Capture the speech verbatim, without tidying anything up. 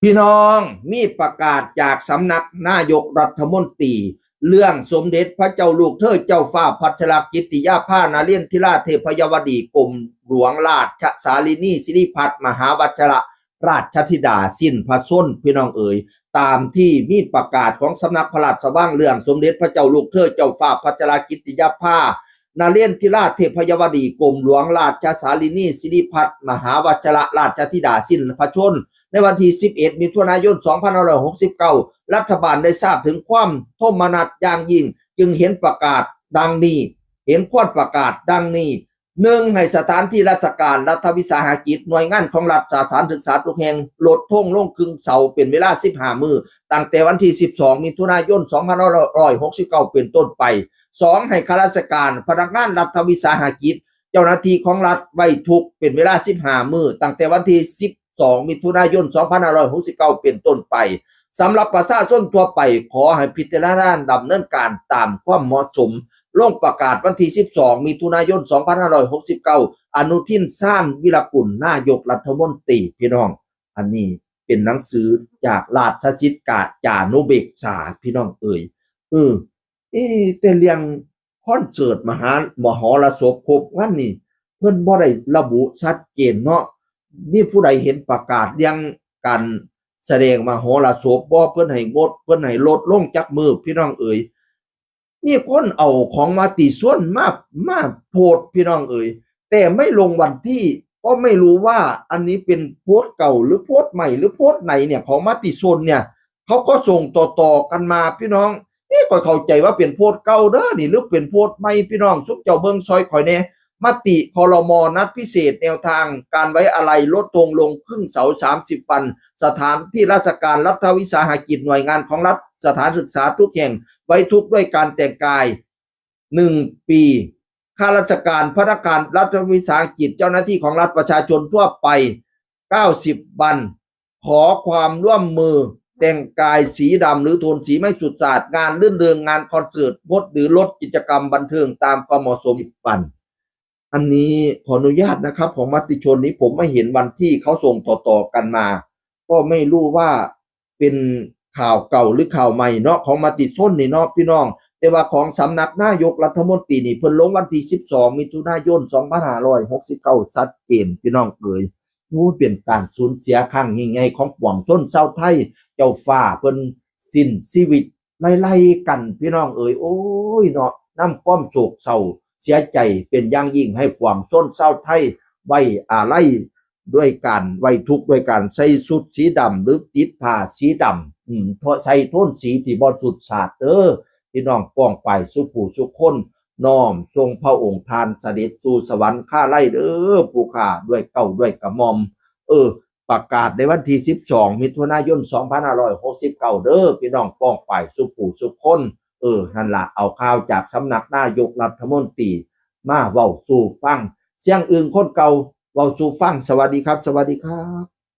พี่น้อง มีประกาศจากสำนักนายกรัฐมนตรี เรื่องสมเด็จพระเจ้าลูกเธอเจ้าฟ้าพัชรกิติยาภานเรนทิราเทพยวดีกรมหลวงราชสาลินีสิริพัฒน์มหาวัชรราชธิดาสิ้นพระชนม์ พี่น้องเอ๋ย ตามที่มีประกาศของสำนักพระราชวังเรื่องสมเด็จพระเจ้าลูกเธอเจ้าฟ้าพัชรกิติยาภานเรนทิราเทพยวดีกรมหลวงราชสาลินีสิริพัฒน์มหาวัชรราชธิดาสิ้นพระชนม์ ในวันที่ สิบเอ็ด มิถุนายน สองพันห้าร้อยหกสิบเก้า รัฐบาลได้ทราบถึงความโทมนัสอย่างยิ่ง จึงเห็นประกาศดังนี้ เห็นควรประกาศดังนี้ หนึ่ง ให้สถานที่ราชการ รัฐวิสาหกิจ หน่วยงานของรัฐ สถานศึกษาทุกแห่ง ลดธงลงครึ่งเสาเป็นเวลา สิบห้า มื้อ ตั้งแต่วันที่ สิบสอง มิถุนายน สองพันห้าร้อยหกสิบเก้า เป็นต้นไป สอง ให้ข้าราชการ พนักงานรัฐวิสาหกิจ เจ้าหน้าที่ของรัฐไว้ทุกข์เป็นเวลา สิบห้า มื้อ ตั้งแต่วันที่ สิบสอง มิถุนายน สองพันห้าร้อยหกสิบเก้า เป็นต้นไป สำหรับประชาชนทั่วไป ขอให้พิจารณาดำเนินการตามความเหมาะสม ลงประกาศวันที่ สิบสอง มิถุนายน สองพันห้าร้อยหกสิบเก้า อนุทิน ชาญวีรกูล นายกรัฐมนตรี พี่น้อง อันนี้เป็นหนังสือจากราชกิจจานุเบกษา พี่น้องเอ๋ย เออ เอ๊ะ แต่เรื่องคอนเสิร์ตมหา มหรสพครบวันนี่ เพิ่นบ่ได้ระบุชัดเจนเนาะ มีผู้ใดเห็นประกาศเรื่องการแสดงมหรสพบ่ เพิ่นให้งด เพิ่นให้ลดลงจักมื้อ พี่น้องเอ๋ย มีคนเอาของมติชนมา มาโพสต์ พี่น้องเอ๋ย แต่ไม่ลงวันที่ ก็ไม่รู้ว่าอันนี้เป็นโพสต์เก่าหรือโพสต์ใหม่หรือโพสต์ไหนเนี่ย ของมติชนเนี่ย เขาก็ส่งต่อๆกันมา พี่น้อง เอ๊ะ ข้อยเข้าใจว่าเป็นโพสต์เก่าเด้อนี่ หรือเป็นโพสต์ใหม่ พี่น้อง ซุมเจ้าเบิ่งซอยข้อยแหน่ มติ ครม. นัดพิเศษแนวทางการไว้อาลัยลดธงลงครึ่งเสา สามสิบ วัน สถานที่ราชการ รัฐวิสาหกิจ หน่วยงานของรัฐ สถานศึกษาทุกแห่ง ไว้ทุกข์ด้วยการแต่งกาย หนึ่ง ปี ข้าราชการ พนักงานรัฐวิสาหกิจ เจ้าหน้าที่ของรัฐ ประชาชนทั่วไป เก้าสิบ วัน ขอความร่วมมือแต่งกายสีดำหรือโทนสีไม่สุดสาด งานรื่นเริง งานคอนเสิร์ต งดหรือลดกิจกรรมบันเทิงตามความเหมาะสม สิบ วัน อันนี้ขออนุญาตนะครับ ของมติชนนี้ผมไม่เห็นวันที่ เขาส่งต่อๆกันมา ก็ไม่รู้ว่าเป็นข่าวเก่าหรือข่าวใหม่เนาะ ของมติชนนี่เนาะพี่น้อง แต่ว่าของสำนักนายกรัฐมนตรีนี่ เพิ่นลงวันที่ สิบสอง มิถุนายน สองพันห้าร้อยหกสิบเก้า ชัดเจน พี่น้องเอ๋ย โอ้ เป็นการสูญเสียครั้งยิ่งใหญ่ของปวงชนชาวไทย เจ้าฟ้าเพิ่นสิ้นชีวิตไล่ๆกัน พี่น้องเอ๋ย โอ้ยเนาะ นำความโศกเศร้าเสียใจเป็นอย่างยิ่งให้ปวงชนชาวไทยไว้อาลัย ด้วยการไว้ทุกข์ ด้วยการใส่ชุดสีดำหรือติดผ้าสีดำ อืม ใส่โทนสีที่บ่สุดสาดเด้อ พี่น้องป้องปายสู่ผู้สู่คน น้อมส่งพระองค์ท่านเสด็จสู่สวรรคาลัยเด้อ ผู้ข้าด้วยเกล้าด้วยกระหม่อม เออ ประกาศในวันที่ สิบสอง มิถุนายน สองพันห้าร้อยหกสิบเก้า เด้อ พี่น้องป้องปายสู่ผู้สู่คน เออ นั่นล่ะ เอาข่าวจากสำนักนายกรัฐมนตรีมาเว้าสู่ฟัง เสียงอึ่งคนเก่าเว้าสู่ฟัง สวัสดีครับ สวัสดีครับ